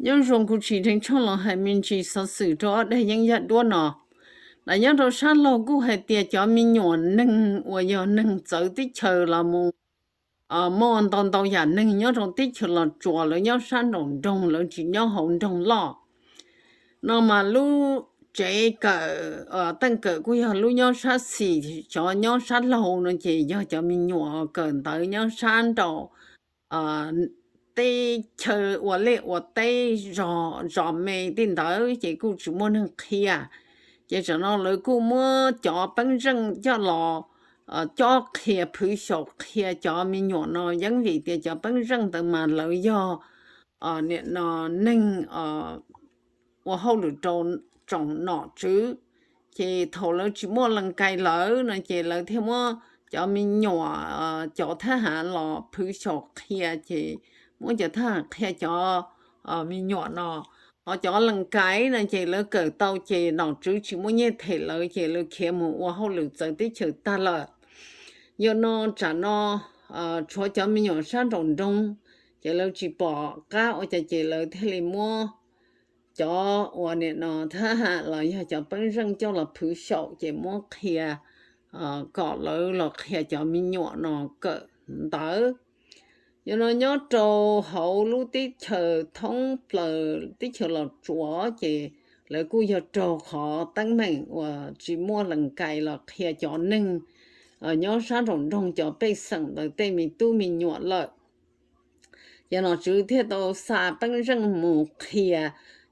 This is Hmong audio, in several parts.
Nyob zoo, kuv tsis nree tshooj los hais me ntsis xov xwm rau ob daim yeeb yaj duab no. Lawv nyob rau sab laug kuj hais tias cov me nyuam neeg uas yog neeg txawv teb chaws los mus muaj ntau ntau yam neeg nyob rau teb chaws Los Tsuas, lawv nyob sab nraum nroog, lawv tsis nyob hauv nroog loj. No mas lub tsev kawm Teej Kawm kuj yog lub nyob sab xis, cov nyob sab laug no ces yog cov me nyuam kawm ntawv nyob sab nraum teb chaws ua liaj ua teb, zos me tej ntawd ces kuj tsis muaj neeg qhia. Ces tam no lawv kuj muab cov peeb zeej coj los cob qhia, phwv xyaum qhia cov me nyuam no, yeeb vim tias cov peeb zeej ntawd mas lawv yog nim no neeg ua hauj lwm rau tsoom nom tswv. Ces thaum lawv tsis muaj lees kais lawm no ces lawv thiaj muab cov me nyuam, cov thab ham los phwv xyaum qhia, ces muab cov thab ham qhia cov me nyuam no. Ho cov lees kais no ces lawv kawm tau ces nom tswv tsis muaj nyiaj them lawv ces lawv khiav mus ua hauj lwm txawv teb chaws tag lawm. Yog no tam no tshuav cov me nyuam sab nraum nroog, ces lawv tsis pom qab ua cas ces lawv thiaj li muab cov uas nim no thab ham los yog cov peeb zeej coj los phwv xyaum ces muab qhia kom lawv los qhia cov me nyuam no kawm ntawv. Yog no nyob rau hauv lub teb chaws thoob plaws teb chaws Los Tsuas ces lawv kuj yog raug qhov teeb meem uas tsis muaj lees kais los qhia cov neeg nyob sab nraum nroog, cov pej xeem ntawd tej me tub me nyuam lawm. Ces nom tswv thiaj tau xa peeb zeej mus qhia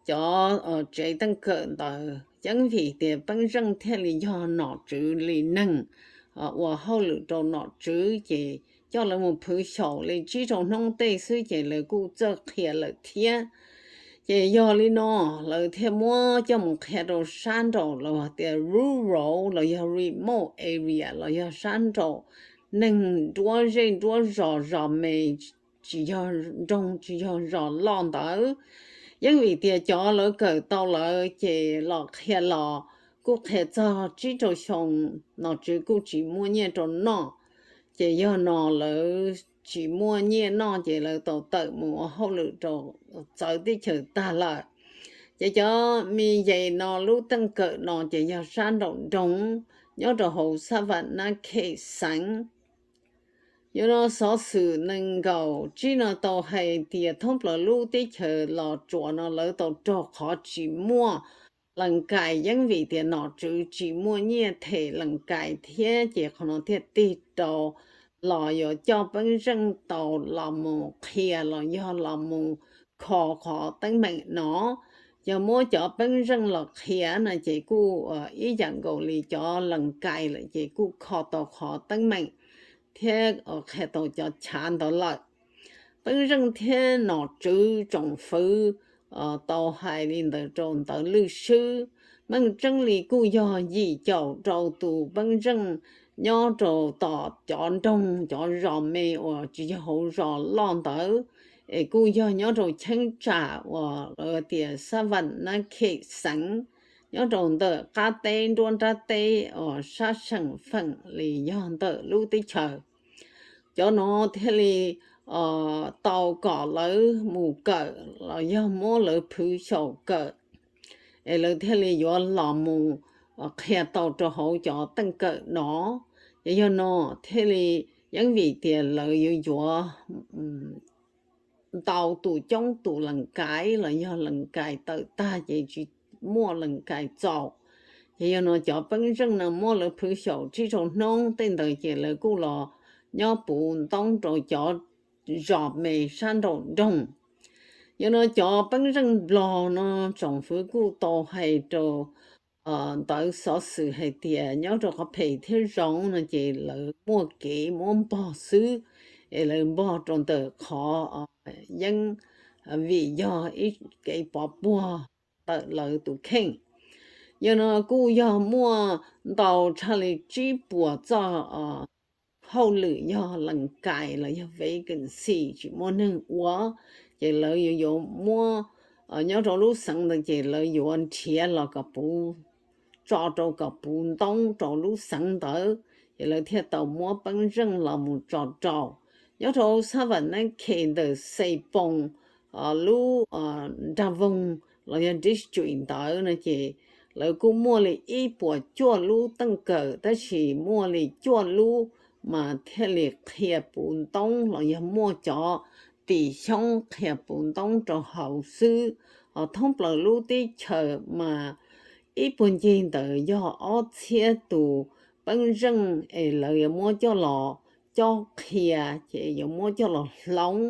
cov tsev teej kawm ntawd, yeeb vim tias peeb zeej thiaj li yog nom tswv li neeg ua hauj lwm rau nom tswv, ces coj lawv mus phwv xyaum li tsib rau hnub tej xwb ces lawv kuj txawj qhia lawm thiab. Ces yog li no lawv thiaj muab coj mus qhia rau sab nraum lawv hais tias rural los yog remote area los yog sab nraum neeg nruab zej nruab zos, zos me, tsis yog nroog tsis yog zos loj ntawd. Yeeb vim tias cov lawv kawm tau lawm ces los qhia los kuj qhia txog tsib rau xyoo, nom tswv kuj tsis muaj nyiaj rau noj. Ces yog no lawv tsis muaj nyiaj noj ces lawv tau tawm mus ua hauj lwm rau txawv teb chaws tag lawm. Ces cov me nyuam no lub teej kawm no ces yog sab nraum nroog nyob rau hauv Xab Vam Nab Khem xeev. Yog no xov xwm nees nkaum tsib no tau hais tias thoob plaws lub teb chaws Los Tsuas no lawv tau raug qhov tsis muaj lees kais, yeeb vim tias nom tswv tsis muaj nyiaj them lees kais thiab ces qhov no thiaj tig rau los yuav coj peeb zeej tau los mus qhia los yog los mus kho qhov teeb meem no. Yog muab cov peeb zeej los qhia no ces kuj ib yam nkaus li cov lees kais lawm ces kuj kho tau qhov teeb meem thiab qhia tau cov chav ntawd lawm. Peeb zeej thiab nom tswv tsoom fwv tau hais li ntawd rau ntawv lwj sib. Meej tseeb li kuj yog yim caum rau tus peeb zeej nyob rau tom cov nroog cov zos me uas tsis yog hauv zos loj ntawd, es kuj yog nyob rau cheeb tsam uas lawv tias Xab Vam Nab Khem xeev, nyob rau ntawm qab teb nruab nrab teb uas sab seem feem li yog ntawm lub teb chaws. Cov no thiaj li tau kom lawv mus kawm los yog muab lawv phwv xyaum kawm, es lawv thiaj li yuav los mus qhia tau rau hauv cov teej kawm no. Ces yog no thiaj li yeeb vim tias lawv yuav yuav ntau tus coob tus lees kais los yog lees kais tawm tag ces tsis muaj lees kais txaus. Ces yog no cov peeb zeej no muab lawv phwv xyaum tsib rau hnub tej ntawd ces lawv kuj los nyob puv ntoob rau cov zos me sab nraum nroog. Yog no cov peeb zeej Nplog no tsoom fwv kuj tau hais rau ntawv xov xwm hais tias nyob rau qhov phem thiab zoo no ces lawv muaj kev muab npog xwb, es lawv npog rau ntawm qhov yeeb vim yog ib kev pov puag ntawm lawv tus kheej. Yog no kuj yog muaj ntau tshaj li tsib puas txoj hauj lwm yog lees kais los yog vacancy tsis muaj neeg ua, ces lawv yuav yuav muab nyob rau lub xeev ntawd ces lawv yuav nrhiav los kom puv, tso rau kom puv ntoob rau lub xeev ntawd, ces lawv thiaj tau muab peeb zeej los mus tso rau. Nyob rau Xab Vam Nab Khem ntawm Xes Poos lub nraag voog los yog district ntawd no ces lawv kuj muaj li ib puas cuaj lub teej kawm, tab sis muaj li cuaj lub mas thiaj li qhia puv ntoob los yog muaj cov tim xyoob qhia puv ntoob rau hauv xwb. Ho thoob plaws lub teb chaws mas ib puag ncig ntawd yog ob txhiab tus peeb zeej es lawv yuav muab coj los cob qhia, ces yuav muab coj los hloov,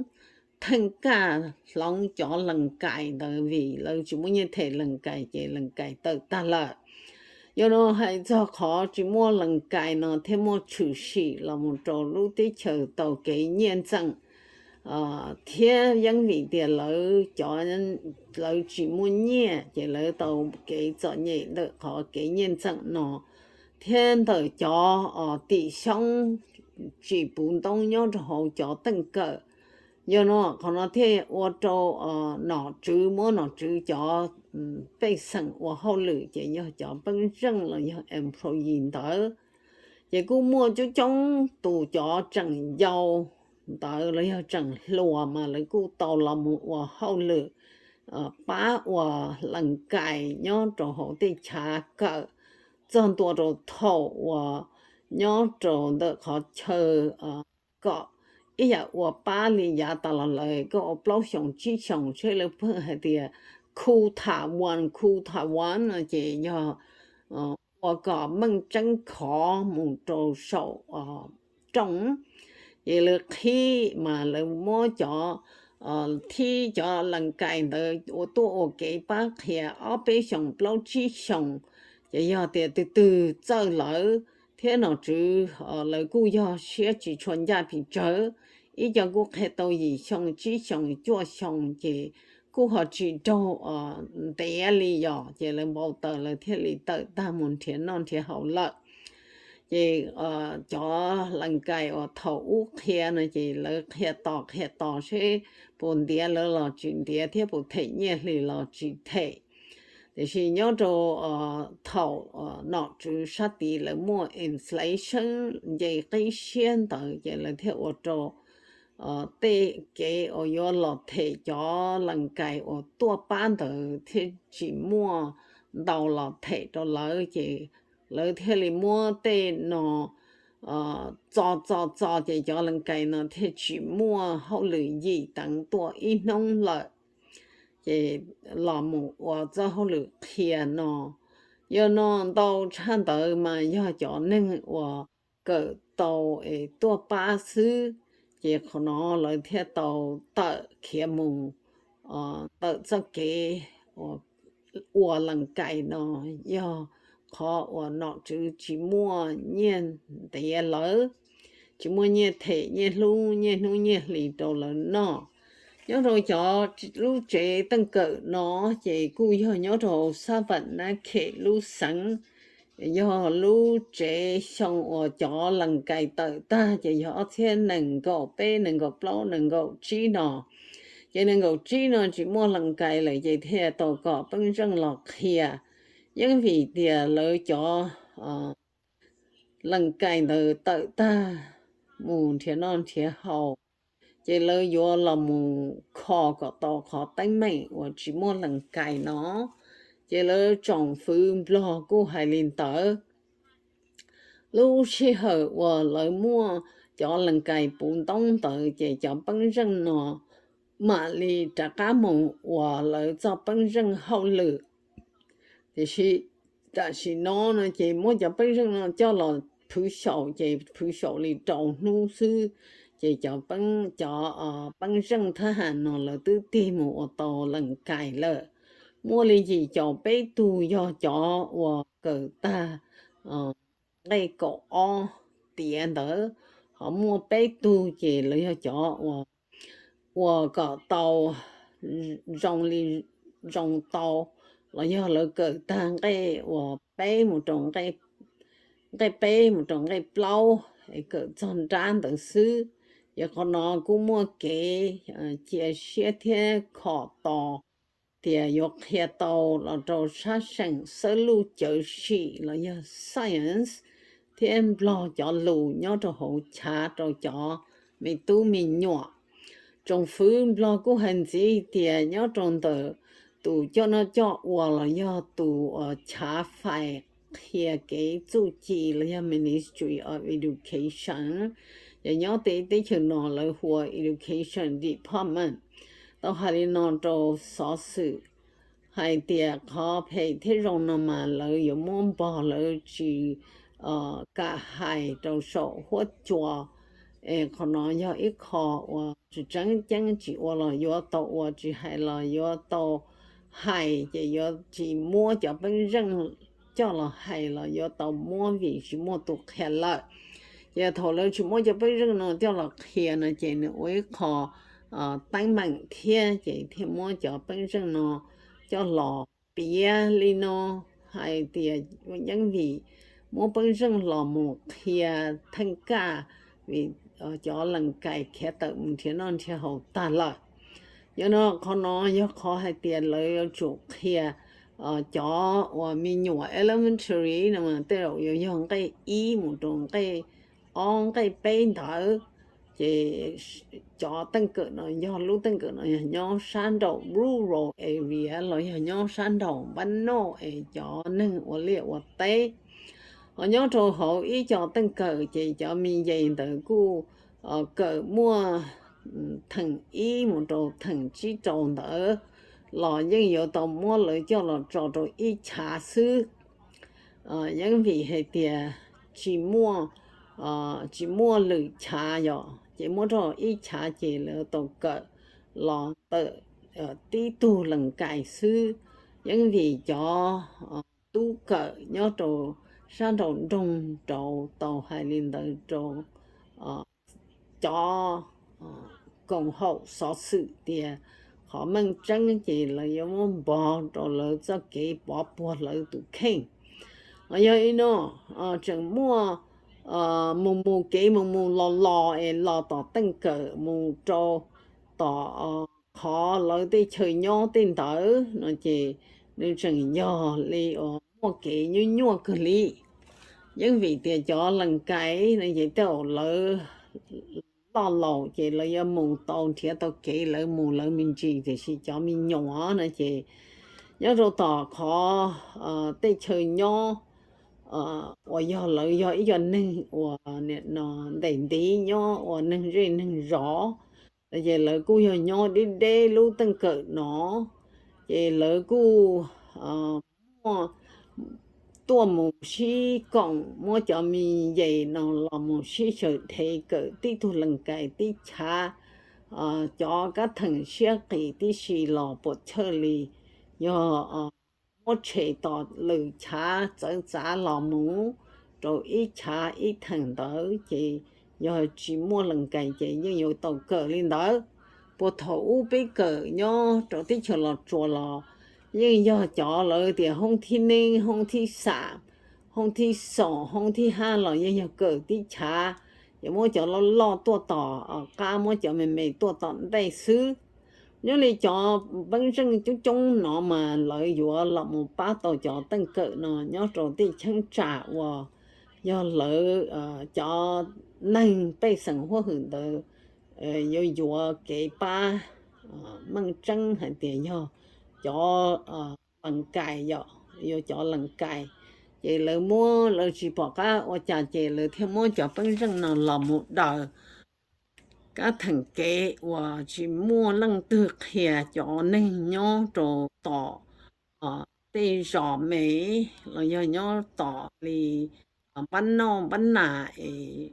theej kaj hloov cov lees kais ntawd vim lawv tsis muaj nyiaj them lees kais ces lees kais tawm tag lawm. Yog no hais txog qhov tsis muaj lees kais no thiaj muaj tshwm sim los mus rau lub teb chaws tau kev nyiaj ntxeem thiab yeeb vim tias lawv cov, lawv tsis muaj nyiaj ces lawv tau kev txom nyem ntawm qhov kev nyiaj ntxeem no thiab ntawm cov tim xyoob tsis puv ntoob nyob rau hauv cov teej kawm. Yog no qhov no thiaj ua rau nom tswv muab nom tswv cov pej xeem ua hauj lwm ces yog cov peeb zeej los yog employee ntawd. Ces kuj muaj coob coob tus cov tseem yau ntawd los yog tseem hluas mas lawv kuj tau los mus ua hauj lwm pab ua lees kais nyob rau hauv tej chav kawm txog ntua rau thaum uas nyob rau ntawm qhov chaw kom ib yam ua pab li yav tas los lawm, koj ua plaub xyoos tsib xyoos seb lawv pheej hais tias khu tham wan khu tham wan no ces yog ua kom meej tseeb khov mus rau saum rooj. Ces lawv qhib mas lawv muab cov, thib cov lees kais ntawd ua tuaj ua kev pab qhia ob peb xyoos plaub tsib xyoos, ces yog tias twg twg txawj lawv thiab nom tswv lawv kuj yog siab tsis tshua ncaj pes tsawg, ib co kuj qhia tau yim xyoo tsib xyoo cuaj xyoo ces kuj ho tsis raug ntiav li yom, ces lawv npau taws lawv thiaj li tawm tag mus nrhiav noj nrhiav haus lawm. Ces cov lees kais uas thaum ub qhia no ces lawv qhia tos qhia tos seb puas ntiav lawv los tsis ntiav thiab puas them nyiaj hli los tsis them. Tiam sis nyob rau thaum nom tswv sab tid lawv muaj inflation nce qib siab ntawd ces lawv thiaj ua rau tej kev uas yuav los them cov lees kais uas tuaj pab ntawd thiaj tsis muaj ntau los them rau lawv, ces lawv thiaj li muab tej no txo txo txo ces cov lees kais no thiaj tsis muaj hauj lwm yim teev tuaj ib hnub lawm. Ces los mus ua txoj hauj lwm qhia no, yog no ntau tshaj ntawd mas yog cov neeg uas kawm tau es tuaj pab xwb, ces qhov no lawv thiaj tau tawm khiav mus ntawm txoj kev ua lees kais no, yog qhov uas nom tswv tsis muaj nyiaj ntiav lawv, tsis muaj nyiaj them nyiaj hlub nyiaj hnub nyiaj hli rau lawv noj. Nyob rau cov lub tsev teej kawm no ces kuj yog nyob rau Savannah Khej lub xeev, yog lub tsev xyoo uas cov lees kais tawm tag ces yog ob txhiab nees nkaum peb nees nkaum plaub nees nkaum tsib no. Ces nees nkaum tsib no tsis muaj lees kais lawm ces thiaj tau kom peeb zeej los qhia. Yeej vim tias lawv cov lees kais ntawd tawm tag mus nrhiav noj nrhiav haus, ces lawv yuav los mus kho kom tau qhov teeb meem uas tsis muaj lees kais no. Ces lawv tsoom fwv Nplog kuj hais li ntawd. Lub sij hawm uas lawv muaj cov lees kais puv ntoob ntawd ces cov peeb zeej no mam li rov qab mus ua lawv txoj peeb zeej hauj lwm. Tiam sis tam sim no no ces muab cov peeb zeej no coj los phwv xyaum ces phwv xyaum li rau hnub xwb, ces cov, cov peeb zeej thab ham no lawv twb tig mus ua tau lees kais lawm. Muaj li yim caum peb tug yog cov uas kawm tag nqe kaum ob tiav ntawd, ho muaj peb tug ces lawv yog cov uas ua kom tau zoo li zoo tau, los yog lawv kawm tag nqe uas peb mus rau nqe peb mus rau nqe plaub, kawm txog nrab ntawd xwb. Yog qhov no kuj muaj kev cia siab thiab khom tos tias yuav qhia tau los rau sab seem Xawb Luj Cawv Sim los yog science thiab Nplog cov lus nyob rau hauv chav rau cov me tub me nyuam. Tsoom fwv Nplog kuj hais ntxiv tias nyob rau ntawm tus coj noj coj ua los yog tus chav fais qhia kev txuj ci los yog Ministry of Education, ces nyob teb chaws no lawv hu ua Education Department, tau hais li no rau xov xwm hais tias qhov phem thiab zoo no mas lawv yuav muab npog, lawv tsis kam hais rau saum huab cua. Es qhov no yog ib qho uas tsis tseeb, tseeb tsis ua los yuav tau ua, tsis hais los yuav tau hais, ces yuav tsis muab cov peeb zeej coj los hais los yuav tau muab vim tsis muaj tus qhia lawm. Ces thaum lawv tsis muab cov peeb zeej no coj los qhia no ces nws ua ib qho teeb meem thiab, ces thiaj muab cov peeb zeej no coj los piav li no hais tias yeej vim muab peeb zeej los mus qhia theej kaj, vim cov lees kais khiav tawm mus nrhiav noj nrhiav haus tag lawm. Yog no qhov no yog qhov hais tias lawv yuav tsum qhia cov uas me nyuam elementary no mas tej zaum yuav yog nqe ib mus rau nqe ob nqe peb ntawd. Ces cov teej kawm no yog lub teej kawm no yog nyob sab nraum rural area los yog nyob sab nraum npab noj es cov neeg ua liaj ua teb. Ho nyob rau hauv ib co teej kawm ces cov me nyuam ntawd kuj kawm muaj theem ib mus rau theem tsib rau ntawd los yeej yuav tau muab lawv coj los tso rau ib chav xwb. Yeej vim hais tias tsis muaj, tsis muaj lwm chav yom, ces muab rau ib chav ces lawv tau kawm los tawm tib tug lees kais xwb. Yeej vim cov tub kawm nyob rau sab nraum nroog rau tau hais li ntawd rau cov koom haum xov xwm tias qhov meej tseeb ces lawv yuav muab npog rau lawv txoj kev pov puag lawv tus kheej. Yog ib no tseem muaj mus mus kev mus mus los los es los tom teej kawm mus rau tom qhov lawv tej chaw nyob tej ntawd no ces nws tseem yog li uas muaj kev nyuaj nyuaj kawg li. Yeej vim tias cov lees kais no ces tej zaum lawv loj laus ces lawv yuav mus tau nrhiav tau kev lawv mus lawv me ntsis, tiam sis cov me nyuam no ces nyob rau tom qhov tej chaw nyob uas yog lawv yog ib co neeg uas ntes ntiv nyob ua neeg zej neeg zos, ces lawv kuj yog nyob deb deb lub teej kawm no, ces lawv kuj muaj tuaj mus sib koom muab cov me nyuam no los mus sib xyaw dhev kawm tib tug lees kais tib chav. Cov kab theem siab qis tib si los puas chawj li yog muab tshem tom lwm chav txawv txav los mus rau ib chav ib theem ntawd, ces yog tsis muaj lees kais ces yeej yuav tau kawm li ntawd. Puag thaum ub peb kawm nyob rau teb chaws Los Tsuas los yeej yog cov lawv tias hoob thib neeb, hoob thib xam, hoob thib xom, hoob thib hab los yeej yog kawm tib chav, ces muab cov loj loj tuaj tom qab, muab cov me me tuaj tom ntej xwb. Nyob li cov peeb zeej coob coob no mas lawv yuav los mus pab tau cov teej kawm no nyob rau tej cheeb tsam uas yog lawv cov neeg pej xeem huab hwm ntawd yuav yuav kev pab. Meej tseeb hais tias yog cov lees kais yom, yuav cov lees kais, ces lawv muab lawv tsis pom qab ua cas ces lawv thiaj muab cov peeb zeej no los mus daws kab theem kev uas tsis muaj leej twg qhia cov neeg nyob rau tom tej zos me los yog nyob tom li npab noj npab nas es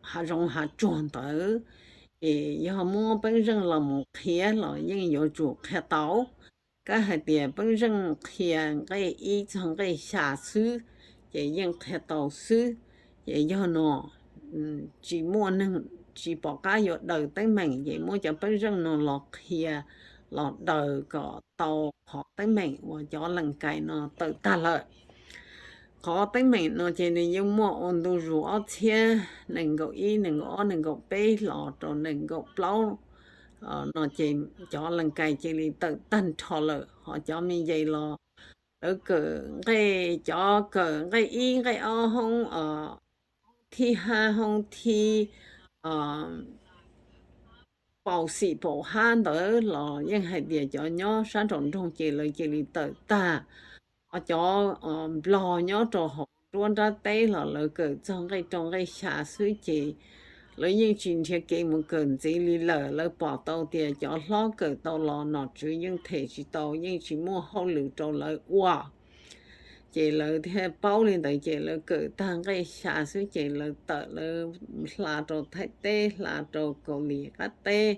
hav zoov hav tsuag ntawd, ces yog muab peeb zeej los mus qhia los yeej yuav tsum qhia tau. Kab hais tias peeb zeej qhia nqe ib txog nqe xya xwb, ces yeej qhia tau xwb. Ces yog no tsis muaj neeg, tsis pom qab yuav daws teeb meem ces muab cov peeb zeej no los qhia los daws kom tau qhov teeb meem uas cov lees kais no tawm tag lawm. Qhov teeb meem no ces nws yeej muaj ua ntu zus ob txhiab nees nkaum ib, nees nkaum ob, nees nkaum peb los rau nees nkaum plaub no ces cov lees kais cia li tawm tag nrho lawm, ho cov me nyuam los lawv kawm nqe, cov kawm nqe ib nqe ob hoob thib hab hoob thib, paus xim paus hab ntawd los yeej hais tias cov nyob sab nraum nroog ces lawv cia li tawm tag. Ho cov Nplog nyob rau hauv nruab nrab teb los lawv kawm txog nqe rau nqe xya xwb ces lawv yeej tsis nrhiav kev mus kawm ntxiv li lawm. Lawv pom tau tias cov hlob kawm tau los nom tswv yeej them tsis tau, yeej tsis muaj hauj lwm rau lawv ua. Ces lawv thiaj paub li ntawd ces lawv kawm tag nqe xya xwb ces lawv tawm, lawv hla rau Thaib teb, hla rau Kaus Lim qab teb,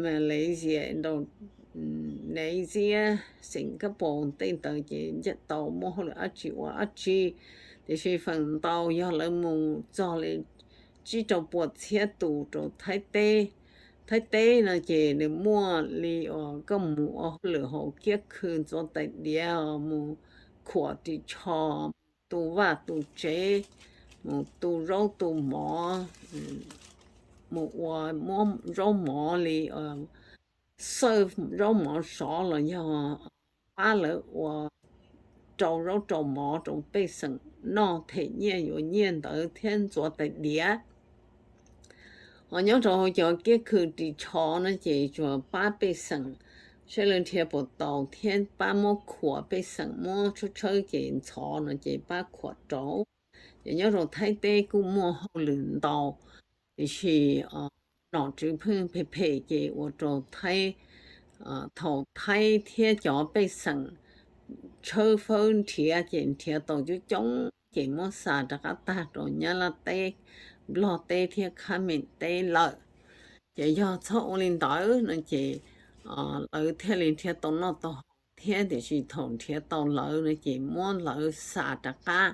Malaysia, Indonesia, Singapore tej ntawd ces ncaim tau muaj hauj lwm dab tsi ua dab tsi. Tiam sis feem ntau yog lawv mus txog li tsib rau puas txhiab tus rau Thaib teb. Thaib teb no ces nws muaj li uas koj mus ua hauj lwm hauv kiab khw ntxuav tais diav, mus khuam ris tsho, mus tu vaj tu tsev, mus tu zaub tu mov, mus ua muab zaub mov li xawj zaub mov sov los yog pab lawv ua rau zaub rau mov rau pej xeem noj them nyiaj yuav nyiaj ntawd thiab ntxuav tais diav. Ho nyob rau hauv cov kiab khw ris tsho no ces tsuas pab pej xeem saib lawv nrhiav puas tau thiab pab muab khuam, pej xeem muab tshawb tshawb ces ntxhov no ces pab khuam rau. Ces nyob rau Thaib teb kuj muaj hauj lwm ntau, tiam sis nom tswv pheej phem phem ces ua rau Thaib, thaum Thaib thiab cov pej xeem tshawb fawb nrhiav ces nrhiav tau coob coob ces muab xa rov qab tag rau Nyab Laj teb, Nplog teb thiab Khab Meem teb lawm. Ces yog txhob ua li ntawd no ces lawv thiaj li nrhiav tau noj tau haus thiab, tiam sis thaum nrhiav tau lawv no ces muab lawv xa rov qab.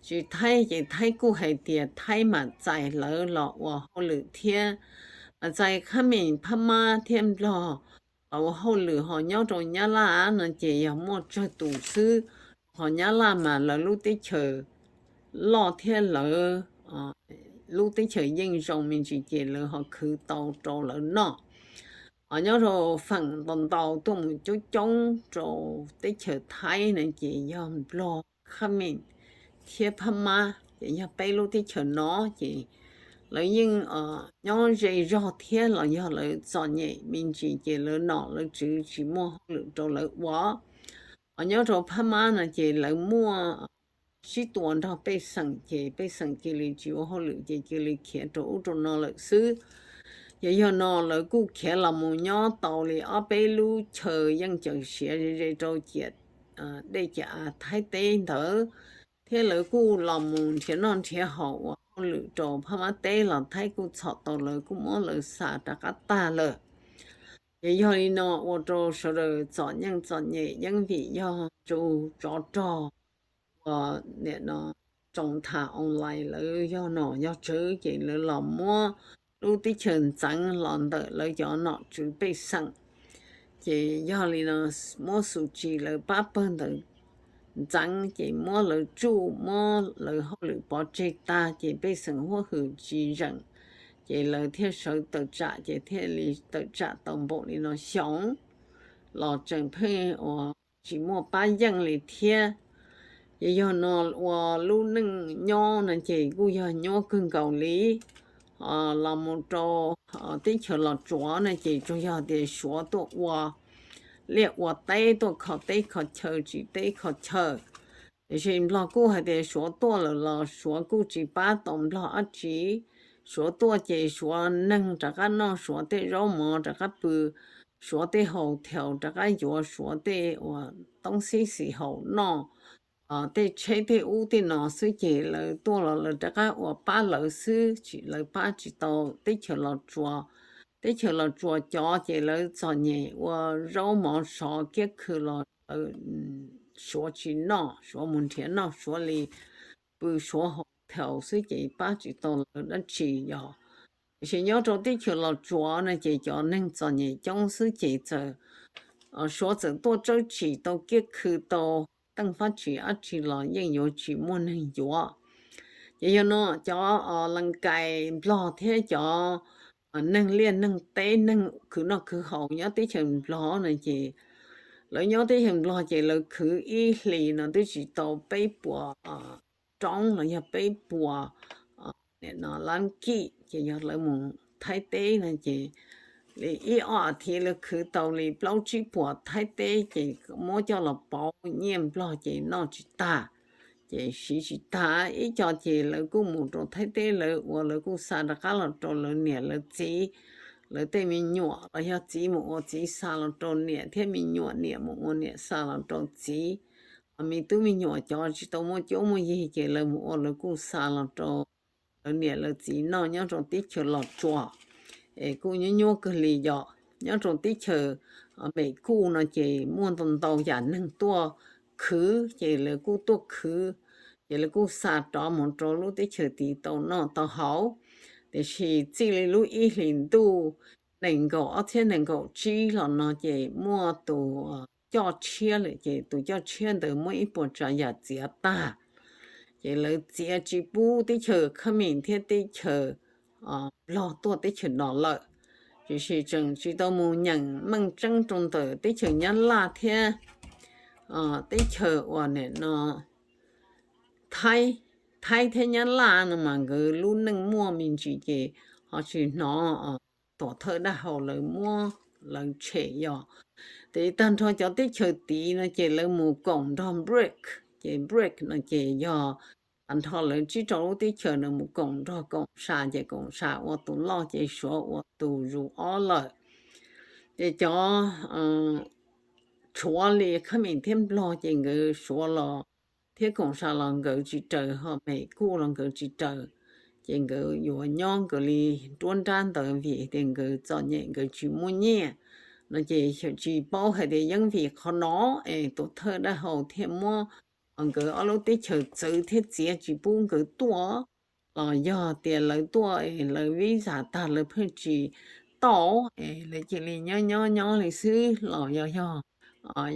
Tsis Thaib ces Thaib kuj hais tias Thaib mam txais lawv los ua hauj lwm thiab, mam txais Khab Meem, Phab Mab thiab Nplog los ua hauj lwm, ho nyob rau Nyab Laj no ces yog muaj tsawg tus xwb. Ho Nyab Laj mas lawv lub teb chaws loj thiab lawv lub teb chaws yeej zoo me ntsis ces lawv ho khwv tau rau lawv noj. Ho nyob rau feem ntau ntau tuaj mus coob coob rau teb chaws Thaib na ces yog Nplog, Khab Meem thiab Phab Mab, ces yog peb lub teb chaws no ces lawv yeej nyob ze zog thiab los yog lawv txom nyem me ntsis ces lawv nom lawv tswv tsis muaj hauj lwm rau lawv ua. Ho nyob rau Phab Mab no ces lawv muaj sib tua nrog pej xeem ces pej xeem cia li tsis ua hauj lwm ces cia li khiav rau ub rau no lawm xwb. Ces yog no lawv kuj khiav los mus nyob tau li ob peb lub chaw yeej cawm siav ze ze rau ciam dej ciam av Thaib teb ntawd, thiab lawv kuj los mus nrhiav noj nrhiav haus ua hauj lwm rau Phab Mab teb los Thaib kuj txhom tau lawv, kuj muab lawv xa rov qab tag lawm. Ces yog li no ua rau sawv daws txom nyeej txom nyem yeeb vim yog tsu tsov rog uas nim no tsoos tham online lawv yog nom yog tswv ces lawv los muab lub teb chaws ntxeev los ntawm lawv cov nom tswv pej xeem. Ces yog li no muab xu tsis lawv pab pawg ntawd ntxeev ces muab lawv tsuj muab lawv hauj lwm pov tseg tag ces pej xeem huab hwm tsis zeem, ces lawv thiaj sawv tawm tsam ces thiaj li tawm tsam tau npaum li no xyoo los tseem pheej uas tsis muaj pab yeej li thiab. Ces yog no ua lub neej nyob no ces kuj yog nyuaj kawg nkaus li. Los mus rau teb chaws Los Tsuas no ces tsuas yog tias Suav tuaj ua liaj ua teb tuaj kho teb kho chaw tsis teb kho chaw. Tiam sis Nplog kuj hais tias Suav tuaj lawm los Suav kuj tsis pab tau Nplog dab tsi. Suav tuaj ces Suav neeg rov qab noj Suav tej zaub mov, rov qab pw Suav tej haus thaus, rov qab yuav Suav tej uas toob xib xis haus noj, tej tsheb tej ub tej no xwb ces lawv tuaj los lawv rov qab ua pab lawv xwb, tsis lawv pab tsis tau teb chaws Los Tsuas. Teb chaws Los Tsuas cov ces lawv txom nyem ua zaub mov sov kiab khw los lawv Suav tsis noj, Suav mus nrhiav noj Suav li, pw Suav haus thaus xwb ces pab tsis tau lawv dab tsi yog. Tiam sis nyob rau teb chaws Los Tsuas no ces cov neeg txom nyem coob xwb ces txawm Suav txawm tuaj tsawb tsim tau kiab khw tau teej fab tsis dab tsi los yeej yuav tsis muaj neeg yuav. Ces yog no cov Lees Kais Nplog thiab cov neeg liaj neeg teb neeg khwv noj khwv haus nyob teb chaws Nplog no ces lawv nyob teb chaws Nplog ces lawv khwv ib hlis no twb tsis tau peb puas roob los yog peb puas lab kij, ces yog lawv mus Thaib teb no ces li ib ob as thiv lawv khwv tau li plaub tsib puas Thaib teb ces muab coj los pauv nyiaj Nplog ces noj tsis tag, ces siv tsis tag. Ib co ces lawv kuj mus rau Thaib teb lawv ua, lawv kuj xa rov qab los rau lawv niam lawv txiv, lawv tej me nyuam los yog txiv mus ua txiv xa los rau niam thiab me nyuam, niam mus ua niam xa los rau txiv. Ho me tub me nyuam cov tsis tau muaj cuab muaj yig ces lawv mus ua lawv kuj xa los rau lawv niam lawv txiv noj nyob rau teb chaws Los Tsuas. Es kuj nyuaj nyuaj kawg li yom. Nyob rau teb chaws Mem Kuj no ces muaj ntau ntau yam neeg tuaj khwv ces lawv kuj tuaj khwv, ces lawv kuj xa rov mus rau lub teb chaws tid tau noj tau haus. Tiam sis txij li lub ib hlis ntuj nees nkaum ob txhiab nees nkaum tsib los no ces muaj tus coj tshiab lawm ces tus coj tshiab ntawd muab ib puas tsav yam txiav tag, ces lawv txiav tsis pub teb chaws Khab Mim thiab teb chaws Nplog tuaj teb chaws no lawm. Tiam sis tseem tsis tau mus nyeem meej tseeb rau ntawm teb chaws Nyab Laj thiab teb chaws uas nim no Thaib, Thaib thiab Nyab Laj no mas nkawd lub neej muaj me ntsis ces ho tsis hnov tuam thawj dab hau lawv muab lawv tshem yog. Ces tag nrho cov teb chaws tid no ces lawv mus koom nrog bric, ces bric no ces yog tag nrho lawv tsib rau lub teb chaws no mus koom nrog koom sa ces koom sa ua tus loj ces Suav ua tus zus ob lawm. Ces cov tshuav li Khab Mim thiab Nplog ces nkawd Suav los thiab koom sa los nkawd tsis raws, ho Mem Kuj los nkawd tsis raws. Ces nkawd yuav nyob nkawd li nruab nrab ntawd vim tias nkawd txom nyem nkawd tsis muaj nyiaj no ces tsis paub hais tias yeeb vim qhov no es tuam thawj dab hau thiaj muab nkawd ob lub teb chaws txwv thiab txiav tsis pub nkawd tuaj, los yog tias lawv tuaj es lawv visa tag lawv pheej tsis tau es lawv cia li nyob nyob nyob li xwb los yog yog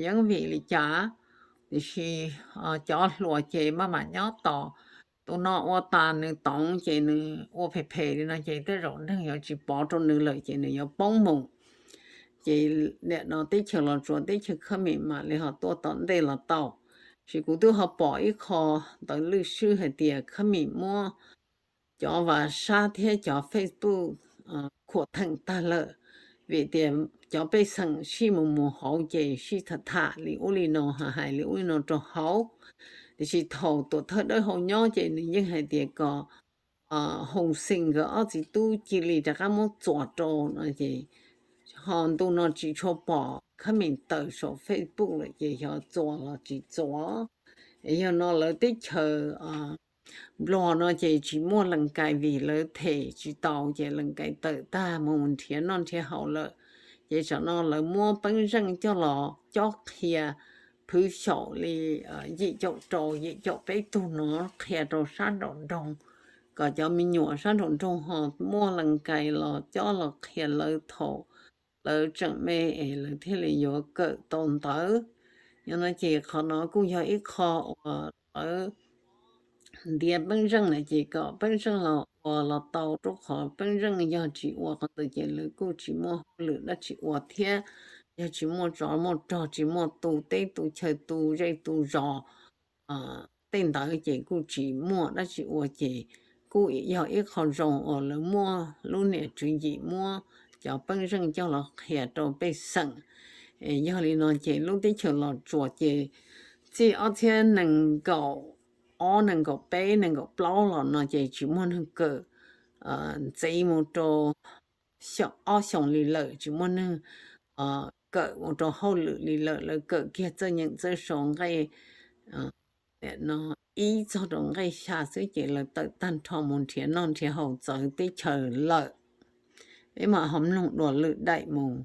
yeeb vim li cas. Tiam sis cov hluas ces maj mam nyob tos, tus no ua tas nws toov ces nws ua phem phem li no ces tej zaum neeg yuav tsis pov rau nws lawm ces nws yuav poob mus. Ces nim no teb chaws Los Tsuas teb chaws Khab Mim mam li ho tuaj tom ntej los tau. Tiam sis kuv twb ho pom ib qho ntawv lwj swb hais tias Khab Mim muab cov vas sab thiab cov Facebook khuam theem tag lawm, vim tias cov pej xeem sij mus mus hauv ces sij tham tham li ub li no, hais li ub li no rau hauv. Tiam sis thaum tuam thawj dawb hau nyob ces nws yeej hais tias kom Hoo Xi nkawd ob txiv tub cia li rov qab muab txuas rau no ces ho ntu no tsis tshua pom Khab Mim tawm saum Facebook lawm ces xyov txuas los tsis txuas. Es yog no lawv teb chaws Nplog no ces tsis muaj lees kais vim lawv them tsis tau ces lees kais tawm tag mus nrhiav noj nrhiav haus lawm. Ces tsam no lawv muab peeb zeej coj los cob qhia phwv xyaum li yim caum rau yim caum peb tug no qhia rau sab nraum nroog, kom cov me nyuam sab nraum nroog ho muaj lees kais los cob los qhia lawv thaum lawv tseem me es lawv thiaj li yuav kawm tau ntawv. Yog no ces qhov no kuj yog ib qho uas lawv ntiav peeb zeej na ces kom peeb zeej los ua los tau, rau qhov peeb zeej yog tsis ua qhov ntawd ces lawv kuj tsis muaj hauj lwm dab tsi ua thiab. Yog tsis muaj tsov muaj rog, tsis muaj tu teb tu chaw tu zej tu zos tej ntawd ces kuj tsis muaj dab tsi ua ces kuj yog ib qho zoo uas lawv muaj lub niam tswv yim muab cov peeb zeej coj los qhia rau pej xeem. Yog li no ces lub teb chaws Los Tsuas ces txij ob txhiab nees nkaum ob, nees nkaum peb, nees nkaum plaub los no ces tsis muaj neeg kawm ntxiv mus rau ob xyoos li lawm, tsis muaj neeg kawm mus rau hauj lwm li lawm. Lawv kawm kiag txawj nyeem txawj sau nqe no ib txog rau nqe xya xwb ces lawv tawm tag nrho mus nrhiav noj nrhiav haus txawv teb chaws lawm. Peb mam ho mloog dua lwm daim mus.